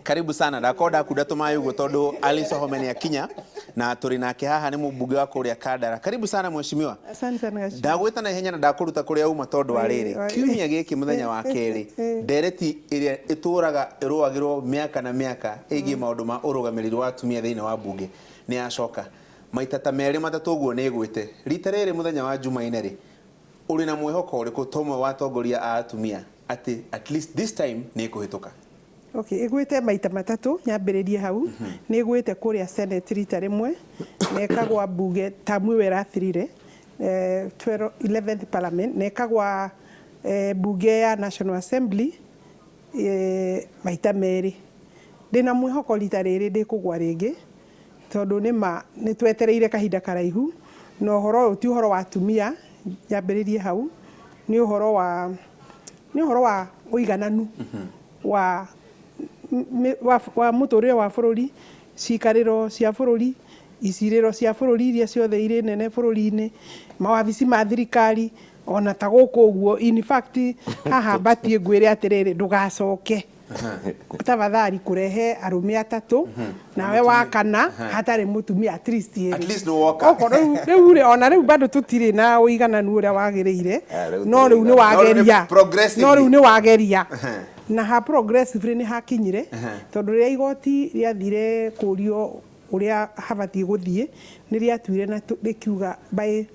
Karibu sana. Ndakorwo ndakunda tũmaĩ ũguo tondũ Alice Wahome nĩ akinya na tũrĩ nake haha, nĩ mũmbunge wa kũrĩa Kandara. Karibu sana, mheshimiwa. Asante sana, Gachuri. Ndagwĩta na ihenya na ndakũruta kũrĩa uma tondũ wa rĩrĩ, kiumia gĩkĩ mũthenya wa kerĩ, ndereti ĩrĩa ĩtũraga ĩrũagĩrwo mĩaka na mĩaka ĩgiĩ maũndũ ma ũrũgamĩrĩri wa atumia thĩinĩ wa mbunge nĩ yacoka maita ta merĩ matatũ ũguo nĩ ĩgwĩte. Rita rĩrĩ mũthenya wa Jumaine rĩ, ũrĩ na mwĩhoko ũrĩkũ ta ũmwe wa atongoria a atumia atĩ at least this time nĩ ĩkũhĩtũka? Okay, ĩgwĩte maita matatũ, nyambĩrĩrie hau. Nĩ ĩgwĩte kũrĩa Senate rita rĩmwe na ĩkagwa mbunge tamu ĩyo ĩrathirire, 12 11th Parliament, na ĩkagwa mbunge ya National Assembly maita merĩ. Ndĩna mwĩhoko rita rĩrĩ ndĩkũgwa rĩngĩ tondũ nĩma nĩ twetereire kahinda karaihu, na ũhoro ũyũ ti ũhoro wa atumia, nyambĩrĩrie hau, nĩ ũhoro wa ũigananu wa mũtũrĩre wa bũrũri, cikarĩro cia bũrũri, icirĩro cia bũrũri iria ciothe irĩ nene bũrũri-inĩ, mawabici ma thirikari, ona ta gũkũ ũguo. In fact, haha mbatiĩ ngwĩre atĩrĩrĩ, ndũgacoke tafadhali kũrehe arũme atatũ nawe wa kana hatarĩ mũtumia at least erĩ. At least nĩ woka. Okorwo rĩu rĩ, ona rĩu bado tũtirĩ na ũigananu ũrĩa wagĩrĩire, Ah, rĩu no rĩu nĩ tũrĩ wageria. No rĩu nĩ progressively. No rĩu nĩ wageria na ha progressively nĩ hakinyire, tondũ rĩrĩa igoti rĩathire kũrio ũrĩa habatiĩ gũthiĩ, nĩ rĩatuire na rĩkiuga by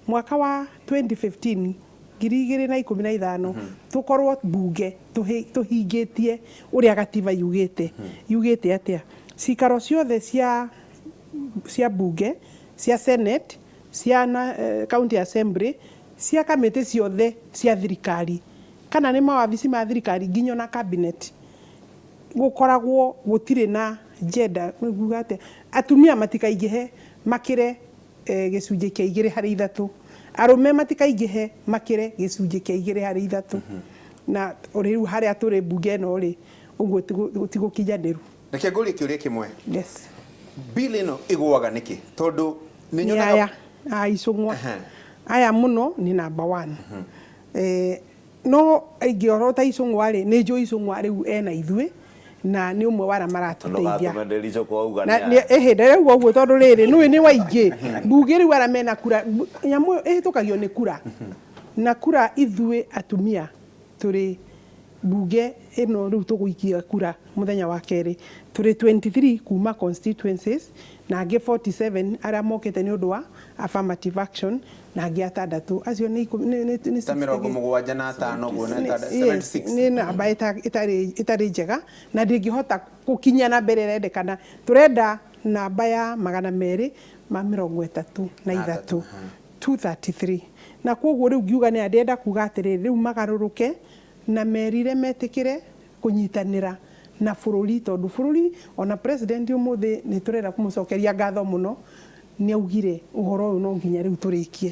mwaka wa 2015, 2015, tũkorwo mbunge tũhingĩtie ũrĩa gatiba yugĩte. Yugĩte atĩa? Cikaro ciothe cia mbunge, cia Senate, cia na county assembly, cia kamĩtĩ ciothe cia thirikari kana nĩ mawabici ma thirikari nginya na cabinet, gũkoragwo gũtirĩ na gender. Nguga atĩa? Atumia matikaingĩhe makĩre gĩcunjĩ kĩa 2 harĩ 3, arũme matikaingĩhe makĩre gĩcunjĩ kĩa 2 harĩ 3. Na rĩu harĩa tũrĩ mbunge ĩno rĩ, ũguo ti gũkinyanĩru. Reke ngũrie kĩũria kĩmwe. Yes. Bill ĩno ĩgũaga nĩkĩ? Tondũ nĩ nĩ nyonaga aya a Icũng'wa aya mũno nĩ number one. No ingĩorwo ta Icũng'wa rĩ, nĩ njũĩ Icũng'wa rĩu ena ithuĩ na nĩ ũmwe wa arĩa maratũteithia. Ndũgatũme ndĩricũkwo auga na nĩ nĩ ĩhĩ ndĩrauga ũguo tondũ rĩrĩ nĩũĩ nĩ waingĩ mbunge rĩu arĩa mena kura, nyamũ ĩyo ĩhĩtũkagio nĩ kura, na kura ithuĩ atumia tũrĩ mbunge ĩno rĩu tũgũikia kura mũthenya wa kerĩ tũrĩ 23 kuma constituencies, na angĩ 47 arĩa mokĩte nĩ ũndũ wa affirmative action, na angĩ atandatũ acio nĩ nĩ ta 75 ũguo na Yes, 76. Nĩ namba ĩtarĩ njega na ndĩngĩhota gũkinyia na mbere ĩrendekana. Tũrenda namba ya 233, 233, na koguo rĩu ngiuga nĩ ndĩrenda kuga atĩrĩrĩ, rĩu magarũrũke na merire metĩkĩre kũnyitanĩra na bũrũri, tondũ bũrũri ona president ũmũthĩ nĩ tũrenda kũmũcokeria ngatho mũno, nĩ augire ũhoro ũyũ no nginya rĩu tũrĩkie.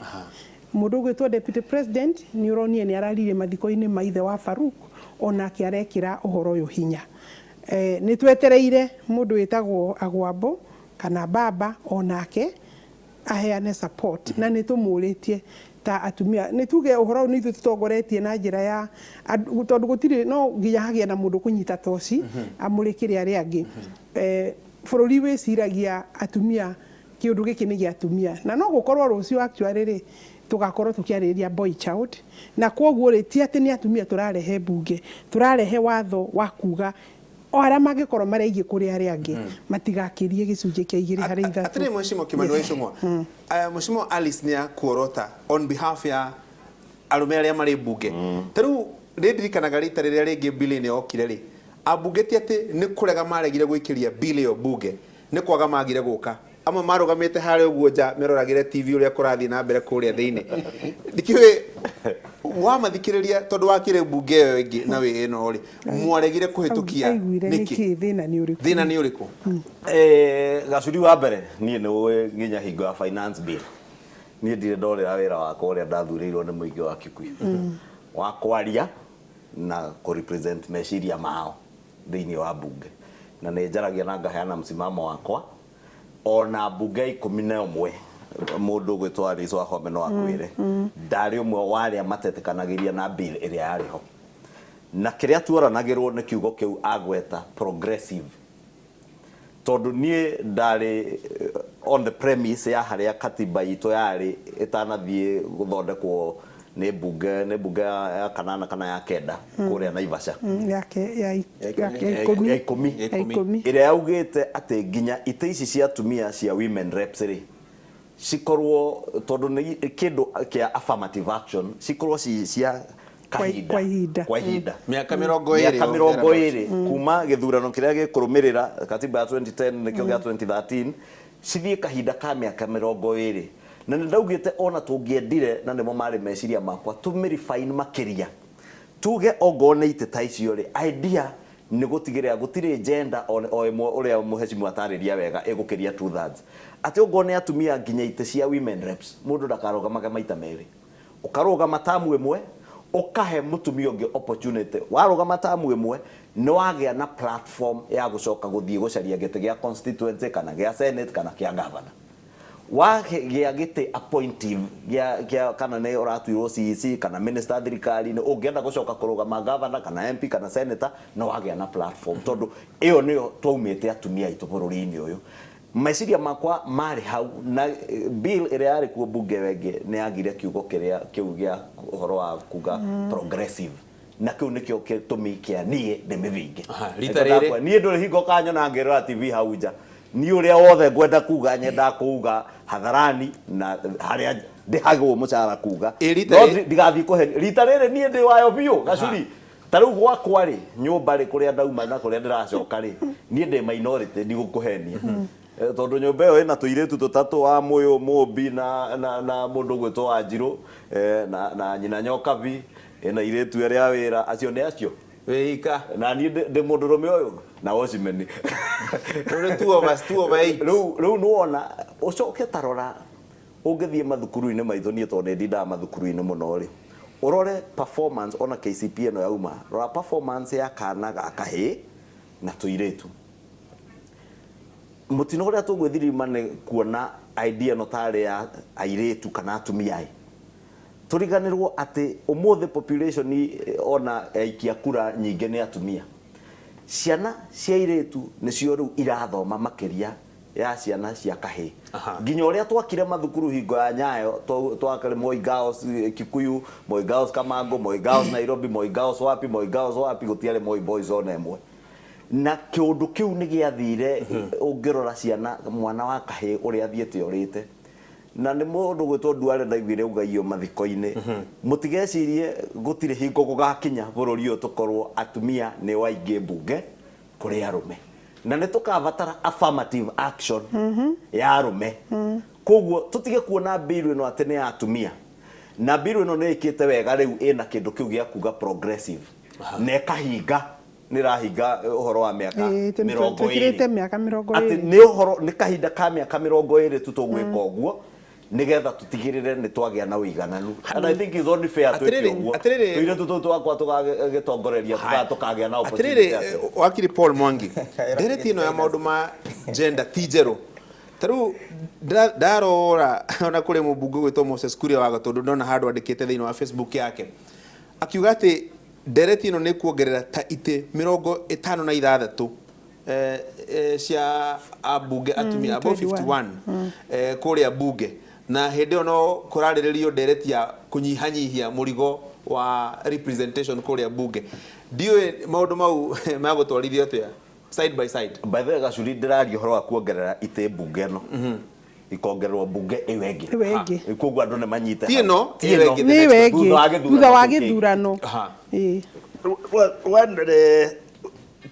Mũndũ ũgwĩtwo deputy president nĩ ũronire nĩ araririe mathiko-inĩ ma ithe wa Faruk, onake arekĩra ũhoro ũyũ hinya. Nĩ twetereire mũndũ wĩtagwo Agwambo kana Baba onake aheane support, na nĩ tũmũrĩtie ta atumia nĩ tuge ũhoro ũyũ nĩ ithuĩ tũtongoretie na njĩra ya tondũ gũtirĩ no nginya hagĩe na mũndũ kũnyita toci amũrĩkĩre arĩa angĩ. Bũrũri wĩciragia atumia, kĩũndũ gĩkĩ nĩ gĩa atumia, na no gũkorwo rũciũ actually rĩ tũgakorwo tũkĩarĩrĩria boy child, na koguo rĩ ti atĩ nĩ atumia tũrarehe mbunge, tũrarehe watho wa kuga o arĩa mangĩkorwo marĩ aingĩ kũrĩ arĩa angĩ matigakĩrie gĩcunjĩ kĩa 2 harĩ 3. Atĩrĩ, Mheshimiwa Kimani wa Ichung'wa, Mheshimiwa Alice nĩ akuorota on behalf ya arũme arĩa marĩ mbunge. Ta rĩu nĩ ndirikanaga rita rĩrĩa rĩngĩ bill ĩno yokire rĩ, ambunge ti atĩ nĩ kũrega maregire gũikĩria bill ĩyo mbunge, nĩ kwaga magire gũka. Amwe marũgamĩte harĩa ũguo nja meroragĩre TV ũrĩa kũrathiĩ na mbere kũrĩa thĩinĩ. Ndikĩũĩ wamathikĩrĩria tondũ wakĩrĩ mbunge ĩyo ĩngĩ na wĩ ĩno rĩ, mwaregire kũhĩtũkia Aiguire nĩkĩ? Nĩkĩ thĩna nĩ ũrĩkũ? Thĩna nĩ ũrĩkũ? Gacuri wa mbere, niĩ nĩ ũĩ nginya hingo ya finance bill niĩ ndirĩ ndorĩra wĩra wakwa ũrĩa ndathurĩirwo nĩ mũingĩ wa Kikuyu wa kwaria na kũ represent meciria mao thĩinĩ wa mbunge, na nĩ njaragia na ngaheana msimamo wakwa ona mbunge ya 11. Mũndũ ũgwĩtwo Alice Wahome no akwĩre ndarĩ ũmwe wa arĩa matetĩkanagĩria na bill ĩrĩa yarĩ ho. Na kĩrĩa tuoranagĩrwo nĩ kiugo kĩu agweta progressive, tondũ niĩ ndarĩ on the premise ya harĩa katiba itũ yarĩ ĩtanathiĩ gũthondekwo nĩ mbunge, nĩ mbunge ya kanana kana ya kenda kũrĩa Naivasha. Yake ya Ya ikũmi. Ya ikũmi. Ya ikũmi. Ĩrĩa yaugĩte atĩ nginya itĩ ici cia atumia cia women reps rĩ, cikorwo tondũ nĩ kĩndũ kĩa affirmative action, cikorwo ci cia kahinda. Kwa ihinda. Kwa ihinda. Mĩaka 20. Mĩaka 20 kuma gĩthurano kĩrĩa gĩkũrũmĩrĩra katiba ya 2010 nĩkĩo gĩa 2013, cithiĩ kahinda ka mĩaka 20. Na nĩ ndaugĩte ona tũngĩendire, na nĩmo marĩ meciria makwa, tũmĩrefine makĩria, tuge ongorwo nĩ itĩ ta icio rĩ, idea nĩ gũtigĩrĩra gũtirĩ gender o ĩmwe, ũrĩa mũhecimu atarĩria wega, ĩgũkĩria 2/3, atĩ ongorwo nĩ atumia nginya itĩ cia women reps, mũndũ ndakarũgamage maita merĩ, ũkarũgama tamu ĩmwe ũkahe mũtumia ũngĩ opportunity. Warũgama tamu ĩmwe nĩ wagĩa na platform ya gũcoka gũthiĩ gũcaria gĩtĩ gĩa constituency kana gĩa senate kana kĩa governor. Wagĩa gĩtĩ appointive gĩa kana nĩ ũratuirwo CEC kana minister thirikari-inĩ, ũngĩenda gũcoka kũrũgama governor kana MP kana senator, no wagĩa na platform, tondũ ĩyo nĩyo twaumĩte atumia aitũ bũrũri-inĩ ũyũ. Meciria makwa marĩ hau, na bill ĩrĩa yarĩ kuo mbunge ĩyo ĩngĩ nĩ yagire kiugo kĩrĩa kĩu gĩa ũhoro wa kuga progressive, na kĩu nĩkĩo gĩtũmi kĩa niĩ ndĩmĩbinge. Rita rĩrĩ. Niĩ ndũrĩ hingo kanyona ngĩrora TV hau nja, niĩ ũrĩa wothe ngwenda kuga nyendaga kuga hadharani na harĩa ndĩhagwo mũcara kuga. Ĩ, rita No rĩ- ndigathiĩ kũhe rita rĩrĩ niĩ ndĩ wayo biũ gacuri. Ta rĩu gwakwa rĩ, nyũmba rĩ, kũrĩa ndauma na kũrĩa ndĩracoka rĩ, niĩ ndĩ minority, ndigũkũhenia. Tondũ nyũmba ĩyo ĩna tũirĩtu tũtatũ, wa mũyũ mũmbi na mũndũ ũgwĩtwo Wanjirũ, na nyina Nyokabi, ĩna irĩtu erĩ a wĩra, acio nĩ acio. Wĩika. Na niĩ ndĩ mũndũrũme ũyũ na watchman. Rĩu two over, two over eight. Rĩu nĩwona ũcoke tarora ũngĩthiĩ mathukuru-inĩ maitũ, niĩ tondũ nĩ ndindaga mathukuru-inĩ mũno rĩ, ũrore performance ona KCPE ĩno yauma, rora performance ya kana ga kahĩĩ na tũirĩtu. Mũtino ũrĩa tũgwĩthirima nĩ kuona idea ĩno tarĩ ya airĩtu kana atumia ĩ. Tũriganĩrwo atĩ ũmũthĩ population ona aikia kura nyingĩ nĩ atumia. Ciana cia airĩtu nĩcio rĩu irathoma makĩria ya ciana cia kahĩĩ. Nginya ũrĩa twakire mathukuru hingo ya Nyayo, twakire Moi Girls Kikuyu, Moi Girls Kamango, Moi Girls Nairobi, Moi Girls wapi, Moi Girls wapi, gũtiarĩ Moi Boys ona ĩmwe. Na kĩũndũ kĩu nĩ gĩathire, ũngĩrora ciana mwana wa kahĩĩ ũrĩa athiĩte orĩte. Na nĩ mũndũ gwĩtwo Duale ndaiguire auga mathiko-inĩ, mũtigecirie gũtirĩ hingo gũgakinya bũrũri ũyũ tũkorwo atumia nĩ waingĩ mbunge kũrĩ arũme, na nĩ tũkabatara affirmative action ya arũme. Koguo tũtige kuona bill ĩno atĩ nĩ ya atumia, na bill ĩno nĩ ĩkĩte wega rĩu ĩna kĩndũ kĩu gĩa kuga progressive, na ĩkahinga, nĩ ĩrahinga ũhoro wa mĩaka 20. Twĩkĩrĩte mĩaka mĩrongo atĩ ĩrĩ. Nĩ ũhoro nĩ kahinda ka mĩaka 20 tu tũgwĩka ũguo nĩgetha tũtigĩrĩre nĩ twagĩa na ũigananu, and I think it's only fair twĩke ũguo. Tũirĩtu tũu twakwa tũgagĩtongoreria tũkagĩa na opportunity Atĩrĩrĩ, wakiri Paul Mwangi, ndereti ĩno ya maũndũ ma gender ti njerũ. Ta rĩu ndarora ona kũrĩ mũmbunge ũgwĩtwo Moses Kuria wa Gatũndũ, ndona handũ andĩkĩte thĩinĩ wa Facebook yake akiuga atĩ ndereti ĩno nĩ kuongerera ta itĩ 56 cia ambunge atumia, above 21. 51 kũrĩa bunge, na hĩndĩ ĩyo no kũrarĩrĩrio ndereti ya kũnyihanyihia mũrigo wa representation kũrĩa bunge. Ndiũĩ maũndũ mau magũtwarithio atĩa side by side. By the way, Gacuri, ndĩraria ũhoro wa kuongerera itĩ mbunge ĩno, ikongererwo mbunge ĩyo ĩngĩ. Ĩyo ĩngĩ. Koguo andũ nĩ manyite Ti hau. ĩno, Ti ĩyo ĩno. ĩngĩ. Nĩ ĩyo ĩngĩ. Thutha wa gĩthurano Thutha wa kĩu kĩngĩ. gĩthurano. Well, one,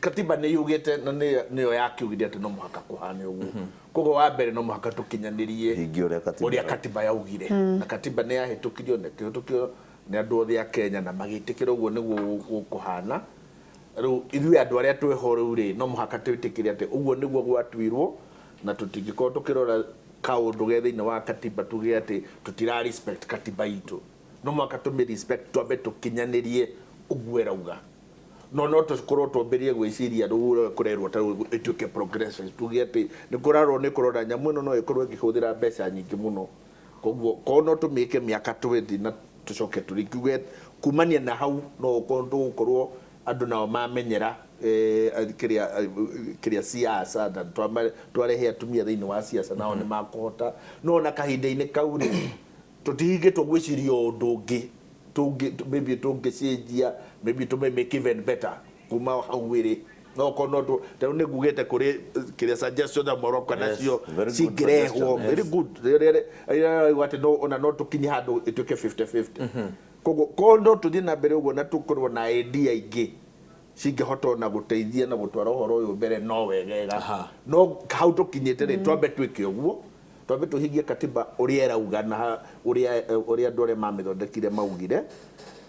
katiba nĩ yugĩte na nĩyo yakiugire atĩ no mũhaka kũhane ũguo. Koguo wa mbere no mũhaka tũkinyanĩrie Hingie ũrĩa katiba ũrĩa katiba yaugire, na katiba nĩ yahĩtũkirio na ĩkĩhĩtũkio nĩ andũ othe a Kenya na magĩtĩkĩra ũguo nĩguo gũkũhana. Rĩu ithuĩ andũ arĩa twĩho rĩu rĩ, no mũhaka twĩtĩkĩre atĩ ũguo nĩguo gwatuirwo, na tũtingĩkorwo tũkĩrora kaũndũ ge thĩinĩ wa katiba tuge atĩ tũtira respect katiba itũ. No mũhaka tũmĩ respect, twambe tũkinyanĩrie ũguo ĩrauga. No tũkorwo twambĩrĩrie gwĩciria rĩu ũrĩa kũrerwo ta rĩu ĩtuĩke progressive, tuge atĩ nĩ kũrarwo nĩ kũrora nyamũ ĩno no ĩkorwo ĩkĩhũthĩra mbeca nyingĩ mũno, koguo korwo no tũmĩke mĩaka 20 na tũcoke tũrĩkiuge kumania na hau no ũkorwo tũgũkorwo Andũ nao mamenyera kĩrĩa siasa na twarehe atumia thĩinĩ wa siasa, nao nĩ makũhota. No ona kahinda-inĩ kau rĩ, tũtihingĩtwo gwĩciria ũndũ ũngĩ tũngĩ maybe tũngĩcenjia, maybe tũme make even better kuma hau ĩrĩ. No korwo no tarĩu nĩ ngugĩte kũrĩ kĩrĩa suggestion na moroka nacio Very good cingĩrehwo. suggestion, yes. Very good. Rĩrĩa rĩrĩa atĩ no ona no tũkinye handũ ĩtuĩke 50-50. Koguo korwo no tũthiĩ na mbere ũguo na tũkorwo na AD aingĩ cingĩhota ona gũteithia na gũtwara ũhoro ũyũ mbere, no wegega. No hau tũkinyĩte rĩ, twambe twĩke ũguo, twambe tũhingie katiba ũrĩa ĩrauga na ũrĩa andũ arĩa mamĩthondekire maugire.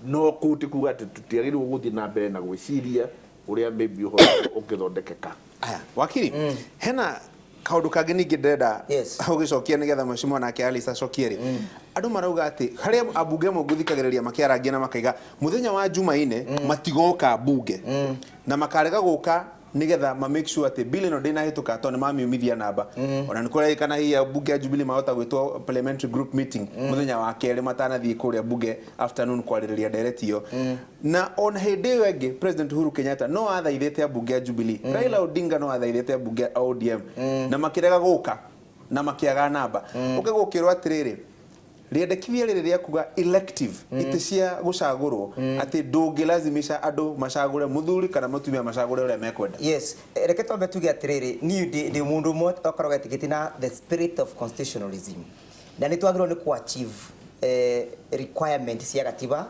No kũu ti kuga atĩ tũtiagĩrĩirwo gũthiĩ na mbere na gwĩciria ũrĩa maybe ũhoro ũngĩthondekeka. Aya, wakiri, hena kaundu kangĩ ningĩ ndĩrenda ũgĩcokia nĩgetha mheshimiwa nake Alice acokie rĩ. Andũ marauga atĩ harĩa ambunge amwe ngũthikagĩrĩria makĩarangia na makaiga mũthenya wa Jumaine matigoka mbunge na makarega gũka nigetha ma make sure atĩ bill ĩno ndĩnahĩtũka tondũ nĩ mamiumithia namba. Ona nĩ kũrerĩkana hihi ambunge a Jubilee mahota gwĩtwo parliamentary group meeting mũthenya wa kerĩ matanathiĩ kũrĩa bunge afternoon kwarĩrĩria ndereti ĩyo. Na ona hĩndĩ ĩyo ĩngĩ, President Uhuru Kenyatta no athaithĩte ambunge a Jubilee, Raila Odinga no athaithĩte ambunge a ODM na makĩrega gũka na makĩaga namba. Ũke gũkĩrwo atĩrĩrĩ, rĩendekithia rĩrĩ rĩa kuga elective itĩ cia gũcagũrwo, atĩ ndũngĩlazimisha andũ macagũre mũthuri kana mũtumia, macagũre ũrĩa mekwenda. Yes. Reke twambe tuge atĩrĩrĩ, niĩ ndĩ mũndũ ũmwe ũkoragwo etĩkĩtie na the spirit of constitutionalism, na nĩ twagĩrĩirwo nĩ ku achieve requirement cia gatiba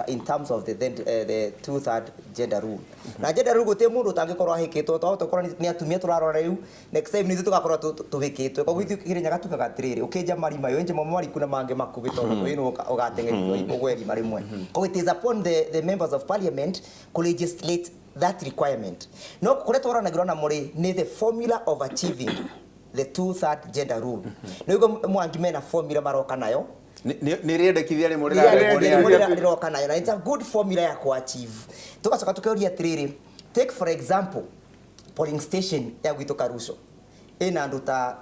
in terms of the two third gender rule. Na gender rule, gũtirĩ mũndũ ũtangĩkorwo ahĩkĩtwo. Twahota gũkorwo nĩ atumia tũrarora rĩu, next time nĩ ithuĩ tũgakorwo tũhĩkĩtwo. Koguo ithuĩ Kĩrĩnyaga tugaga atĩrĩrĩ, ũkĩnja marima ũyũ, enje mamwe mariku na mangĩ makuhĩ, tondũ wĩnũ ũgateng'erio ũgwe irima rĩmwe. Koguo it is upon the members of parliament ku legislate that requirement. No kũrĩa twaranagĩrwo namo rĩ, nĩ the formula of achieving the two third gender rule. Nĩguo Mwangi mena formula maroka nayo. Nĩ rĩendekithia rĩmwe rĩrarehwo nĩ rĩmwe rĩroka nayo, na it's a good formula ya ku achieve. Tugacoka tukeũria atĩrĩrĩ, take for example polling station ya gwitũ Karuco ĩna andũ ta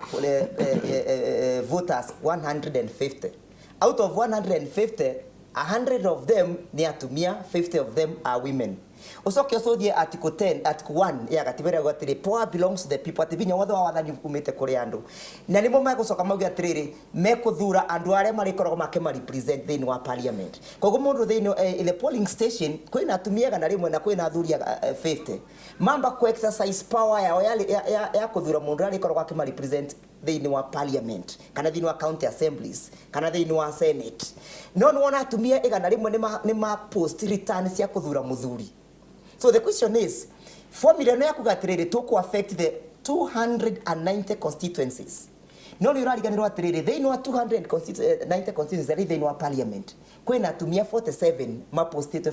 voters 150. Out of 150, 100 of them nĩ atumia, 50 of them are women. Ucoke ũcũthie article 10, article 1 ya gatiba ĩrĩa atĩrĩ, "Power belongs to the people," atĩ vinya wothe wa wathani umĩte kũrĩ andũ, na nĩmo megũcoka mauge atĩrĩrĩ, mekũthura andũ arĩa marĩkoragwo makĩma represent thĩinĩ wa parliament. Koguo mũndũ thĩinĩ in the polling station kwĩna atumia 100 na kwĩna athuri 50, mamba ku exercise power yao ya kũthura mũndũ ũrĩa arĩkoragwo akĩma represent thĩinĩ wa parliament kana thĩinĩ wa county assemblies kana thĩinĩ wa senate. No nĩ wona atumia 100 nĩ ma post return cia kũthura mũthuri. So the question is, formula ĩno yakuga atĩrĩrĩ, tũkũ affect the 290 constituencies, no nĩ ũrariganĩrwo atĩrĩrĩ, thĩinĩ wa 290 constituencies arĩ thĩinĩ wa parliament kwĩna atumia 47 mapostĩtwe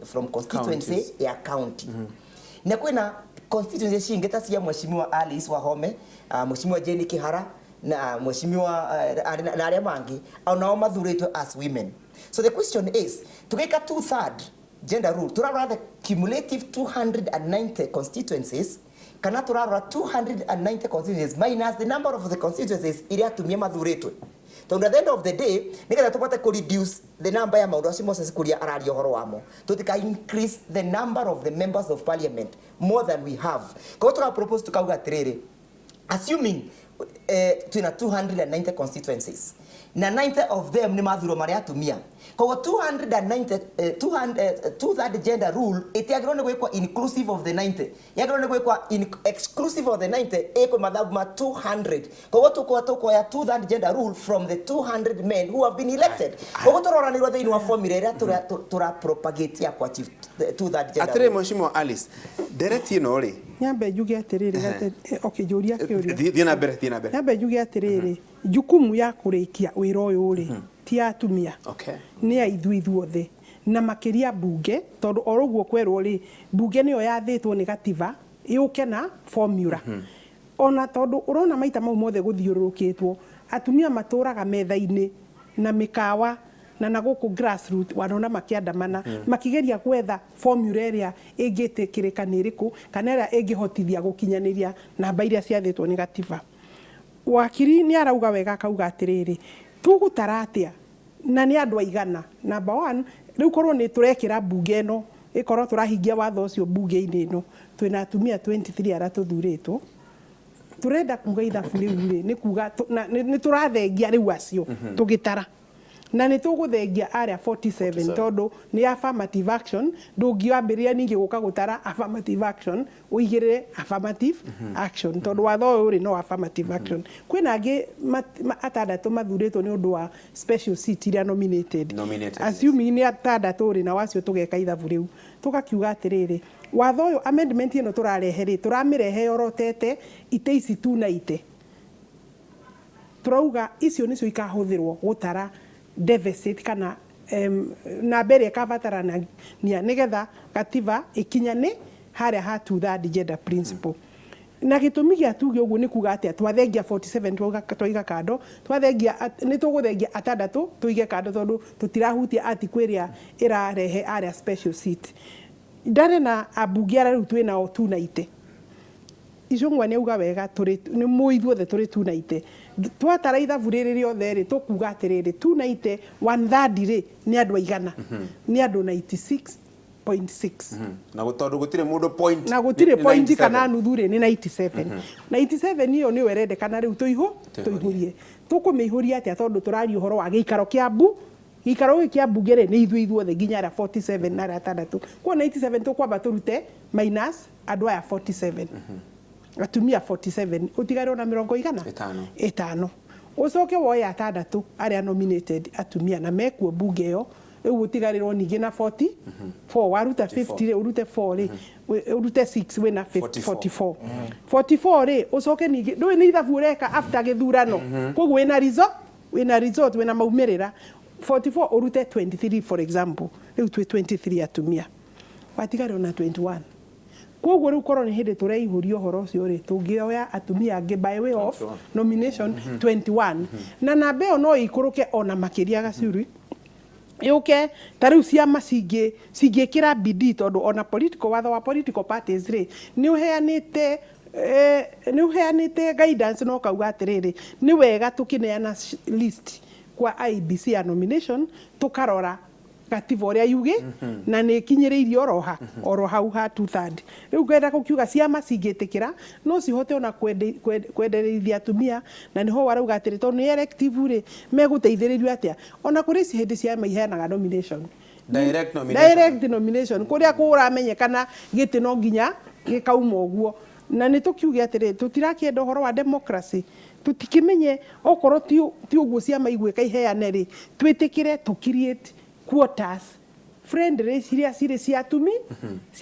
from constituency counties. Ya county. Na kwĩna constituency cingĩ ta cia Mheshimiwa Alice Wahome, Mheshimiwa Jane Kihara na Mheshimiwa na arĩa mangĩ onao mathurĩtwo as women. So the question is, tũgĩka two third gender rule, tũrarora the cumulative 290 constituencies kana tũrarora 290 constituencies minus the number of the constituencies iria atumia mathurĩtwo? Tondũ at the end of the day, nĩgetha tũbote kũ reduce the number ya maũndũ acio Moses Kuria araria ũhoro wamo, tũtika increase the number of the members of parliament more than we have. Koguo tũra propose tukauga atĩrĩrĩ, assuming twina 290 constituencies na 90 of them nĩ mathurwo marĩ atumia, koguo 290 200, two third gender rule ĩtiagĩrĩirwo nĩ gwĩkwo inclusive of the 90, yagĩrĩirwo nĩ gwĩkwo exclusive of the 90, ĩkwo mathabu ma 200. Koguo tũkuoya two third gender rule from the 200 men who have been elected. Koguo tũroranĩrwo thĩinĩ wa formula ĩrĩa tũra propagate ya ku achieve the two third gender Atĩrĩ, rule. Mheshimiwa Alice, ndereti ĩno rĩ, Nyambe njuge atĩrĩrĩ, okay, njũria kĩũria. Thiĩ na mbere, thiĩ na mbere. Nyambe njuge atĩrĩrĩ, jukumu ya kũrĩkia wĩra ũyũ rĩ, ti ya atumia, nĩ ya ithuĩ ithuothe, na makĩria mbunge, tondũ oro ũguo kwerwo rĩ, mbunge nĩyo yathĩtwo nĩ gatiba yũke na formula. Ona tondũ ũrona maita mau mothe gũthiũrũrũkĩtwo, atumia matũraga metha-inĩ na mĩkawa na gũkũ grassroot, wanona makĩandamana makĩgeria gwetha formula ĩrĩa ĩngĩtĩkĩrĩka nĩ ĩrĩkũ, kana ĩrĩa ĩngĩhotithia gũkinyanĩria namba iria ciathĩtwo nĩ gatiba. Wakiri nĩ arauga wega, akauga atĩrĩrĩ, tũgũtara atĩa na nĩ andũ aigana? Number one, rĩu korwo nĩ tũrekĩra mbunge ĩno Ĩkorwo tũrahingia watho ũcio mbunge-inĩ ĩno, twĩna atumia 23 arĩa tũthurĩtwo. Tũrenda kuga ithabu rĩu rĩ, nĩ kuga nĩ tũrathengia rĩu acio tũgĩtara, na nĩ tũgũthengia arĩa 47 tondũ nĩ affirmative action. Ndũngĩambĩrĩria ningĩ gũka gũtara affirmative action ũigĩrĩre affirmative action, tondũ watho ũyũ rĩ, no affirmative action. Kwĩna angĩ atandatũ mathurĩtwo nĩ ũndũ wa special seat iria nominated. Nominated, yes. Assuming nĩ atandatũ rĩ, na wacio tũgeka ithabu rĩu, tũgakiuga atĩrĩrĩ, watho ũyũ, amendment ĩno tũrarehe rĩ, tũramĩrehe yorotete ite ici tuna ite turauga icio nicio ikahũthĩrwo gũtara deficit kana namba ĩrĩa ĩkabatarania nĩgetha gatiba ĩkinyane harĩa ha two third gender principle. Na gĩtũmi gĩa tuge ũguo nĩ kuga atĩa? Twathengia 47, twaiga kando, twathengia nĩ tũgũthengia atandatũ tũige kando, tondũ tũtirahutia article ĩrĩa ĩrarehe arĩa special seat. Ndarĩ na ambunge arĩa rĩu twĩnao tunaite. Icũng'wa nĩ auga wega, tũrĩ nĩ mũĩ ithuothe tũrĩ tunaite. Twatara ithabu rĩrĩ rĩothe rĩ, tũkuga atĩrĩrĩ, tunaite one third rĩ, nĩ andũ aigana? Nĩ andũ 96.6. Na tondũ gũtirĩ mũndũ point Na gũtirĩ nĩ point 97. Kana nuthu rĩ, nĩ 97. 97 ĩyo nĩyo ĩrendekana rĩu tũihũ tũihũrie. Tũkũmĩihũria atĩa? Tondũ tũraria ũhoro wa gĩikaro kĩa gĩikaro gĩkĩ kĩa mbunge rĩ, nĩ ithuĩ ithuothe nginya arĩa 47 na arĩa atandatũ. Kuo 97 tũkwamba tũrute minus andũ aya 47, atumia 47, ũtigare ona mĩrongo igana? Ĩtano. Ĩtano. Ũcoke woe atandatũ arĩa nominated atumia na mekuo mbunge ĩyo, rĩu ũtigarĩrwo ningĩ na 44. Waruta 50 rĩ, ũrute 4 rĩ, ũrute 6, wĩna 44. 44. 44 rĩ, ũcoke ningĩ ndũĩ nĩ ithabu ũreka after gĩthurano, koguo wĩna result, wĩna maumĩrĩra. 44 ũrute 23, for example, rĩu twĩ 23 atumia, watigara na 21. Koguo rĩu korwo nĩ hĩndĩ tũreihũria ũhoro ũcio rĩ, tũngĩoya atumia angĩ by way of nomination 21, na namba ĩyo no ĩikũrũke ona makĩria gacuri yũke. Ta rĩu ciama cingĩ cingĩkĩra bidii, tondũ ona political watho wa political parties rĩ, nĩ ũheanĩte guidance na ũkauga atĩrĩrĩ, nĩ wega tũkĩneana list kwa IEBC ya nomination, tũkarora gatiba ũrĩa yuge na nĩ ĩkinyĩrĩirie oroha oro hau ha two third. Rĩu ngenda gũkiuga ciama cingĩtĩkĩra no cihote ona kwendereithia atumia, na nĩho warauga atĩrĩ, tondũ nĩ elective rĩ, megũteithĩrĩrio atĩa? Ona kũrĩ hĩndĩ ciama iheanaga nomination. Direct nomination. Direct nomination, kũrĩa kũramenyekana gĩtĩ no nginya gĩkauma ũguo. Na nĩ tũkiuge atĩrĩ, tũtirakĩenda ũhoro wa democracy, tũtikĩmenye okorwo ti ũguo ciama igwĩka iheane rĩ, twĩtĩkĩre tũ create quotas friendly ciria cirĩ cia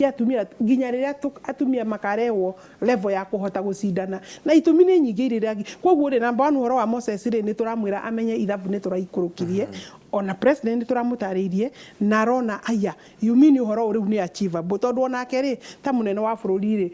atumia nginya rĩrĩa atumia makarehwo level ya kũhota gũcindana. Na itũmi nĩ nyingĩ iria, koguo rĩ, number one, ũhoro wa Moses rĩ, nĩ tũramwĩra amenye ithabu nĩ tũraikũrũkirie. Ona president nĩ tũramũtarĩirie na arona aya, you mean ũhoro ũyũ rĩu nĩ achievable, tondũ onake rĩ, ta mũnene wa bũrũri rĩ,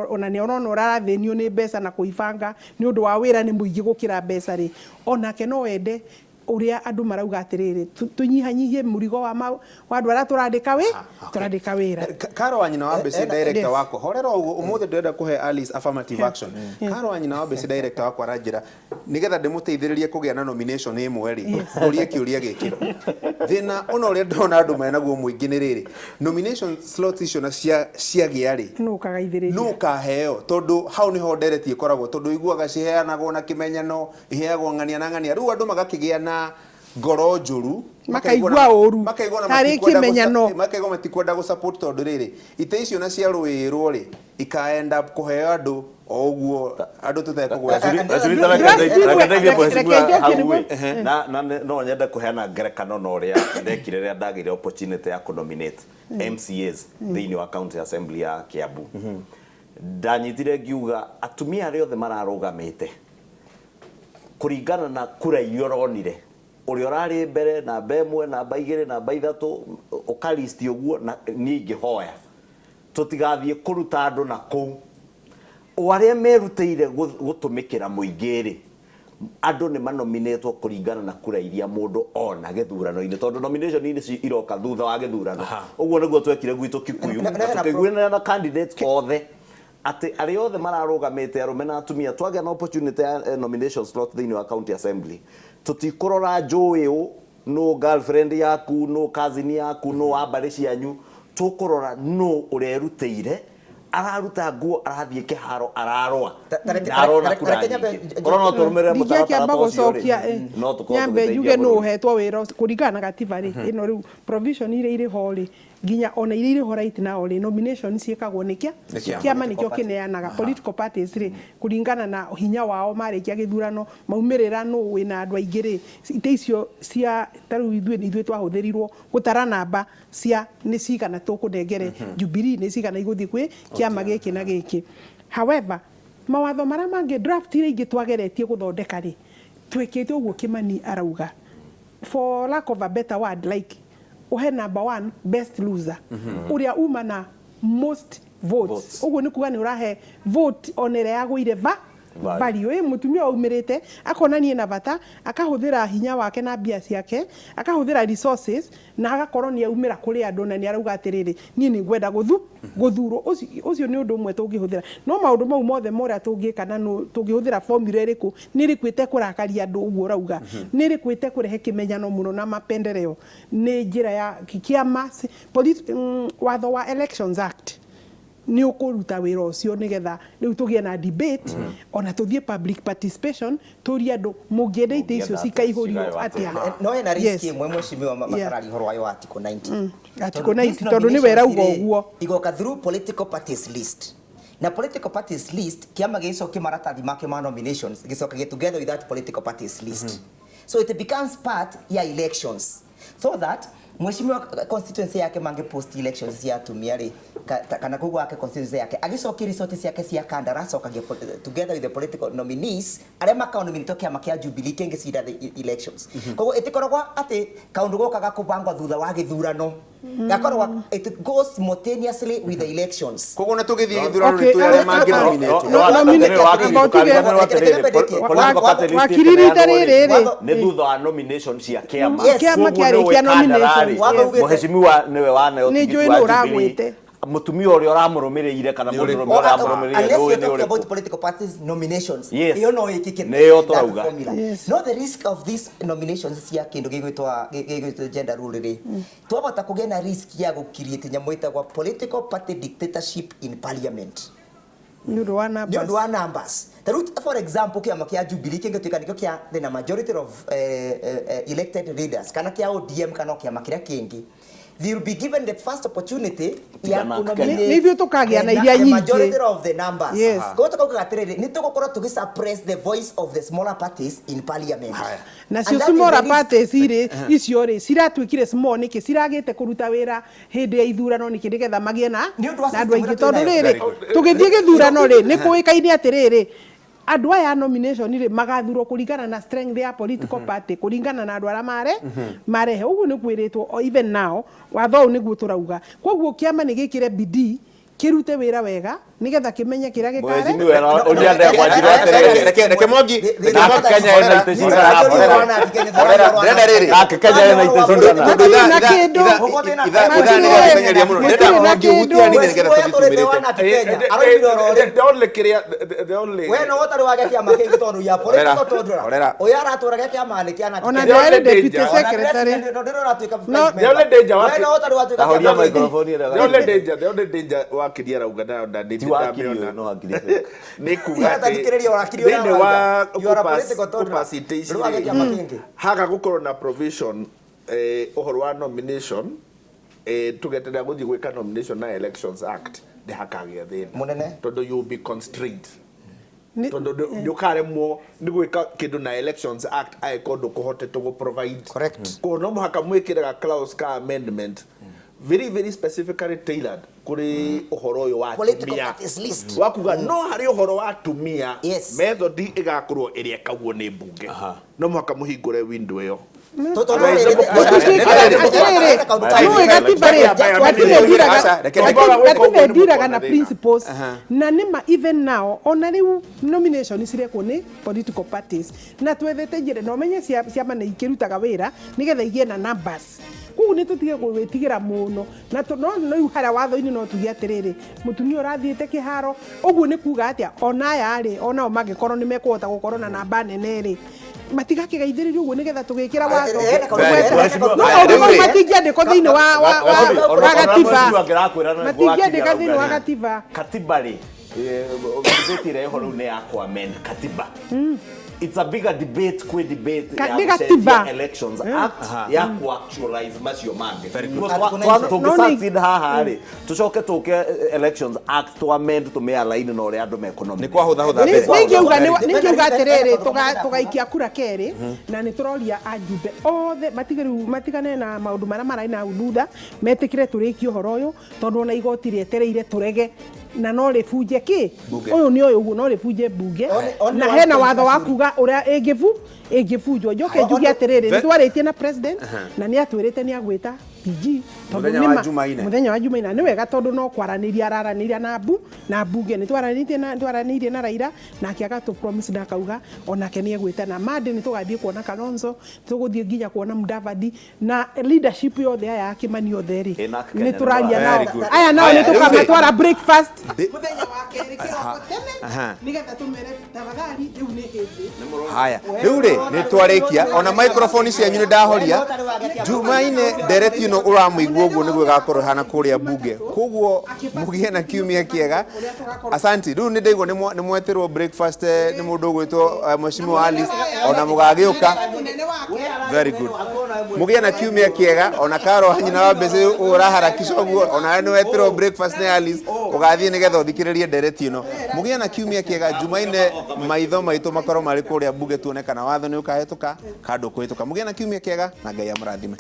ona nĩ arona ũrathĩnio nĩ mbeca na kũibanga nĩ ũndũ wa wĩra nĩ mũingĩ gũkĩra mbeca rĩ, onake no ende ũrĩa andũ marauga atĩrĩrĩ, tũnyihanyihie mũrigo wa andũ arĩa tũrandĩka wĩra. Karo wa nyina wa Mbĩcĩ, director wakwa, horera ũguo. Ũmũthĩ ndĩrenda kũhe Alice affirmative action. Karo wa nyina wa Mbĩcĩ, director wakwa, aranjĩra nĩgetha ndĩmũteithĩrĩrie kũgĩa na nomination ĩmwe rĩ, ngũrie kĩũria gĩkĩ. Thĩna ũna ũrĩa ndĩrona andũ menaguo mũingĩ nĩ rĩrĩ, nomination slots icio na ciagĩa rĩ, nũ ũkagaithĩrĩria? Nũ ũkaheo? Tondũ hau nĩho ndereti ĩkoragwo, tondũ iguaga ciheanagwo na kĩmenyano, iheagwo ng'ania na ng'ania, rĩu andũ magakĩgĩa na ngoro njũru. Makaigua ũru. Makaigua na Tarĩ kĩmenyano. Makaigua matikwenda gũ-support, tondũ rĩrĩ, itĩ icio na ciarũĩrwo rĩ, ika end up kũheo andũ o ũguo, andũ tũtekũgweta. Reke ndeithie mheshimiwa Reke hau njokie. ĩ. Na no nyende kũheana ngerekano na ũrĩa ndekire rĩrĩa ndagĩire opportunity ya kũnominate MCAs thĩinĩ wa county assembly ya Kiambu. Ndanyitire ngiuga atumia arĩa othe mararũgamĩte, kũringana na kura iria ũronire, ũrĩa ũrarĩ mbere, namba 1, namba 2, namba 3, ũkalisti ũguo. Na niĩ ingĩhoya tũtigathiĩ kũruta andũ na kũu, o arĩa merutĩire gũtũmĩkĩra mũingĩ rĩ, andũ nĩ manominĩtwo kũringana na kura iria mũndũ ona gĩthurano-inĩ, tondũ nomination ici iroka thutha wa gĩthurano. Ũguo nĩguo twekire gwitũ Kikuyu, na tũkĩiguanĩra na candidates othe atĩ arĩa othe mararũgamĩte, arũme na atumia, twagĩa na opportunity ya nomination slot thĩinĩ wa county assembly, tũtikũrora njũĩ ũ, no girlfriend yaku, no cousin yaku, no wa mbarĩ cianyu. Tũkũrora nũ ũrerutĩire, araruta nguo, arathiĩ kĩharo, ararũa na arona kura Tareke nyambe- nyingĩ. Korwo no tũrũmĩrĩre mũtaratara Ndingĩakĩamba ta ũcio gũcokia rĩ, no tũkorwo nyambe tũgĩteithia njuge nũ bũrũri. ũhetwo wĩra ũcio kũringana na gatiba rĩ, ĩno rĩu provision iria irĩ ho rĩ, nginya ona iria irĩ ho right now rĩ, nomination ciĩkagwo nĩ kĩa Nĩ kĩama. kĩama nĩkĩo kĩneanaga. Political parties rĩ, kũringana na hinya wao, marĩkia gĩthurano maumĩrĩra nũ wĩna andũ aingĩ rĩ, itĩ icio cia ta rĩu ithuĩ ithuĩ twahũthĩrirwo gũtara namba cia nĩ cigana tũkũnengere Jubilee, nĩ cigana igũthiĩ kwĩ kĩama gĩkĩ na gĩkĩ. However, mawatho marĩa mangĩ, draft iria ingĩ twageretie gũthondeka rĩ, twĩkĩte ũguo Kimani arauga, for lack of a better word, like uhe number one best loser, ũrĩa uma na most votes. Votes. Ũguo nĩ kuga nĩ ũrahe vote ona ĩrĩa yagũire va Value. value. Ĩ mũtumia waumĩrĩte akona niĩ na bata, akahũthĩra hinya wake na mbia ciake, akahũthĩra resources na agakorwo nĩ aumĩra kũrĩ andũ na nĩ arauga atĩrĩrĩ, niĩ nĩ ngwenda gũthurwo. Ũcio nĩ ũndũ ũmwe tũngĩhũthĩra, no maũndũ mau mothe morĩa tũngĩka na tũngĩhũthĩra formula ĩrĩkũ, nĩ ĩrĩkũ ĩtekũrakaria andũ ũguo ũrauga, nĩ ĩrĩkũ ĩtekũrehe kĩmenyano mũno na mapendeleo, nĩ njĩra ya kĩama watho wa Elections Act nĩ ũkũruta wĩra ũcio, nĩgetha rĩu tũgĩe na debate, ona tũthiĩ public participation, tũrie andũ mũngĩenda itĩ icio Mũngĩenda atĩa, cikaihũrio cigaywo atĩa. atĩa. No hena risk ĩmwe, mheshimiwa, matarari ũhoro wayo wa Article 90. Article Tondũ 90, these tondũ nĩwe ĩrauga nominations ũguo. rĩ, igoka through political parties list, na political parties list, kĩama gĩcokie maratathi make ma nominations gĩcokagia together with that political parties list, so it becomes part ya elections, so that mheshimiwa constituency yake mange post elections cia atumia rĩ, kana koguo wake constituency yake agĩcokia resort ciake cia kanda, aracokagia together with the political nominees arĩa makaonominĩtwo kĩama kĩa Jubilee kĩngĩcinda the elections. Koguo ĩtikoragwo atĩ kaũndũ goka gakũbangwa thutha wa gĩthurano, gakoragwo it goes simultaneously with the elections. Koguo na tũgĩthiĩ gĩthurano Okay, nĩ tũĩ arĩa mangĩnominĩtwo. Wakiriri rĩrĩ rĩ. Nĩ thutha wa nomination cia kĩama. Yes. Kĩama Koguo kĩarĩkia nĩwe kandara rĩ, nominations, Watho ugĩte- mheshimiwa nĩwe waneo Nĩ tigiti njũĩ wa nũ Jubilee. ũragwĩte. Mũtumia ũrĩa ũramũrũmĩrĩire kana Nĩ ũrĩkũ? mũndũrũme ũrĩa ũramũrũmĩrĩire Unless nĩũĩ you're nĩ talking about ũrĩkũ. political parties nominations, Yes. ĩyo no ĩkĩke Nĩyo that tũrauga. formula. Yes. No, the risk of these nominations cia kĩndũ gĩgwĩtwo gender rule rĩ, twabota kũgĩa na risk ya gũ-create nyamũ ĩtagwo political party dictatorship in parliament Nĩ ũndũ wa nĩ ũndũ numbers. wa numbers. Ta rĩu, for example, kĩama kĩa Jubilee kĩngĩtuĩka nĩkĩo kĩa the majority of elected leaders, kana kĩa ODM, kana o kĩama kĩrĩa kĩngĩ, they will be given the first opportunity ya Tiga na kũnominate Nĩ ithuĩ tũkagĩa na the iria the nyingĩ. majority of the numbers. Yes. Koguo tũkauga atĩrĩrĩ, nĩ tũgũkorwo tũgĩ suppress the voice of the smaller parties in parliament. Haya. Nacio And that is the smaller risk. parties irĩ icio rĩ, ciratuĩkire small nĩkĩ? Ciragĩte kũruta wĩra hĩndĩ ya ithurano nĩkĩ? Nĩgetha magĩe na Nĩ ũndũ wa na andũ system aingĩ, ĩrĩa tondũ twĩnayo. rĩrĩ, Very good. tũgĩthiĩ gĩthurano rĩ, nĩ kũĩkaine atĩrĩrĩ, andũ aya a nomination rĩ, magathurwo kũringana na strength ya political party, kũringana na andũ arĩa marehe. Ũguo nĩ kwĩrĩtwo o even now watho ũyũ nĩguo tũrauga. Koguo kĩama nĩ gĩkĩre bidii, kĩrute wĩra wega, nĩgetha kĩmenye kĩrĩa gĩkare. Mheshimiwa ũria ndekwa njĩra atĩrĩrĩ. Reke Mwangi, reke Nake Mwangi, Kenya ĩna itĩ cigana? Ndĩrenda rĩrĩ. Nake Kenya ĩna itĩ cigana? Tondũ Matirĩ na kĩndũ. ithaa nĩ rĩratũteng'eria mũno. Ndĩrenda Matirĩ na Mwangi ũhutie kĩndũ. hanini nĩgetha tũthiĩ tumĩrĩte. The only kĩrĩa the only We no ũtarĩ wa gĩa kĩama kĩngĩ tondũ ya Horera, political tondũ horera. ũyũ aratũra gĩa kĩama nĩ kĩa Ona The only ndarĩ deputy danger- secretary. No. The only danger wake- Ta horia microphone ĩrĩa The only danger, the only danger wakiri arauga nayo na Ti wakiri ũyũ, no wakiri ũyũ. nĩ kuga Ũyũ atathikĩrĩria wakiri ũrĩa thĩinĩ wa arauga. You are a political toddler. kũpass itĩ ici Rũa rĩ, gĩa kĩama kĩngĩ. haga gũkorwo na provision ũhoro wa nomination, tũgeterera gũthiĩ gwĩka nomination na Elections Act, nĩ hakagĩa thĩna Mũnene. tondũ you will be constrained, Nĩ- tondũ nĩ ũkaremwo nĩ gwĩka kĩndũ na Elections Act angĩkorwo ndũkũhotete gũ provide. Correct. Koguo no mũhaka mwĩkĩre ga clause ka amendment very very specifically tailored kũrĩ ũhoro ũyũ wa Political atumia, parties list. wa kuga no harĩ ũhoro wa atumia, Yes. method ĩgakorwo ĩrĩa ĩkagwo nĩ mbunge, no mũhaka mũhingũre window ĩyo. Nũĩ gatiba rĩ, gatiba ĩndiraga na principles, na nĩma even now ona rĩu nomination cirekwo nĩ political parties, na twethete njĩra na ũmenye ciama nĩ ikĩrutaga wĩra nĩgetha igĩe na numbers. Koguo nĩ tũtige gwĩtigĩra mũno na no rĩu harĩa watho-inĩ no tuge atĩrĩrĩ, mũtumia ũrathiĩte kĩharo ũguo nĩ kuga atĩa, ona aya rĩ, onao mangĩkorwo nĩ mekũhota gũkorwo na namba nene rĩ, Matigakĩgaithĩrĩrio ũguo nĩgetha tũgĩkĩra watho. Very No maũndũ mau Rĩu rĩ- matingĩandĩkwo thĩinĩ wa gatiba. Matingĩandĩka thĩinĩ wa gatiba. Katiba rĩ, debate ĩrĩa ĩho rĩu nĩ ya kũ-amend katiba. It's a bigger debate kwĩ debate ya Nĩ gatiba. gũcenjia Elections Act ya ku-actualize macio mangĩ. Very good. Because Article 97. No, nĩ- tũngĩ-succeed haha rĩ, tũcoke tũke Elections Act tũ-amend tũmĩ-align na ũrĩa andũ mekonomy. Nĩ kwahũthahũtha mbere. Ningĩuga atĩrĩrĩ, tũgaikia kura kerĩ, na nĩ tũroria ajumbe othe matige rĩu, matigane na maũndũ marĩa mararĩ na hau thutha, metĩkĩre tũrĩkie ũhoro ũyũ, tondũ ona igoti rĩetereire tũrege na no rĩbunje kĩ Bunge. ũyũ nĩ ũyũ ũguo no rĩbunje mbunge. Only Na one hena point, watho wa Gacuri. kuga ũrĩa ĩngĩbunjwo. Njoke njuge atĩrĩrĩ, nĩ twarĩtie na president na nĩ atwĩrĩte nĩ agwĩta PG tondũ Mũthenya nĩma- wa Jumaine. Mũthenya wa Jumaine. Nĩ wega tondũ no kwaranĩria araranĩria na mbunge. Nĩ twaranĩtie na twaranĩirie na Raila, nake agatũ promise na akauga onake nĩ egwĩta, na Monday nĩ tũgathiĩ kuona Kalonzo, tũgũthiĩ nginya kuona Mudavadi na leadership yothe aya ya Kimani othe rĩ, Ĩna Kenya nĩ tũraria nĩ nao. Very good. Aya nao Aya, nĩ rĩu rĩ- tũkamatwara breakfast Ndĩ- mũthenya wa kerĩ kĩroko tene, nĩgetha tũmere tafadhali rĩu nĩ hĩndĩ. Haya, rĩu rĩ, nĩ twarĩkia. Ona microphone cianyu nĩ ndahoria. Jumaine ndereti ĩno ũramũigua ũguo nĩguo ĩgakorwo ĩhana kũrĩa mbunge. Koguo mũgĩe na kiumia kĩega. Asanti. Rĩu nĩ ndaigua nĩ mwetĩrwo breakfast nĩ mũndũ ũgwĩtwo Mheshimiwa Alice, ona mũgagĩũka. Mũnene wake. Very good. Mũgĩe na kiumia kĩega. Ona Karo wa nyina wa Mbece ũraharakisha ũguo, ona nĩ wetĩrwo breakfast nĩ Alice, ũgathiĩ nĩgetha ũthikĩrĩrie ndereti ĩno. Mũgĩe na kiumia kĩega. Jumaine maitho maitũ makorwo marĩ kũrĩa mbunge, tuone kana watho nĩ ũkahĩtũka kana ndũkũhĩtũka. Mũgĩe na kiumia kĩega na Ngai amũrathime.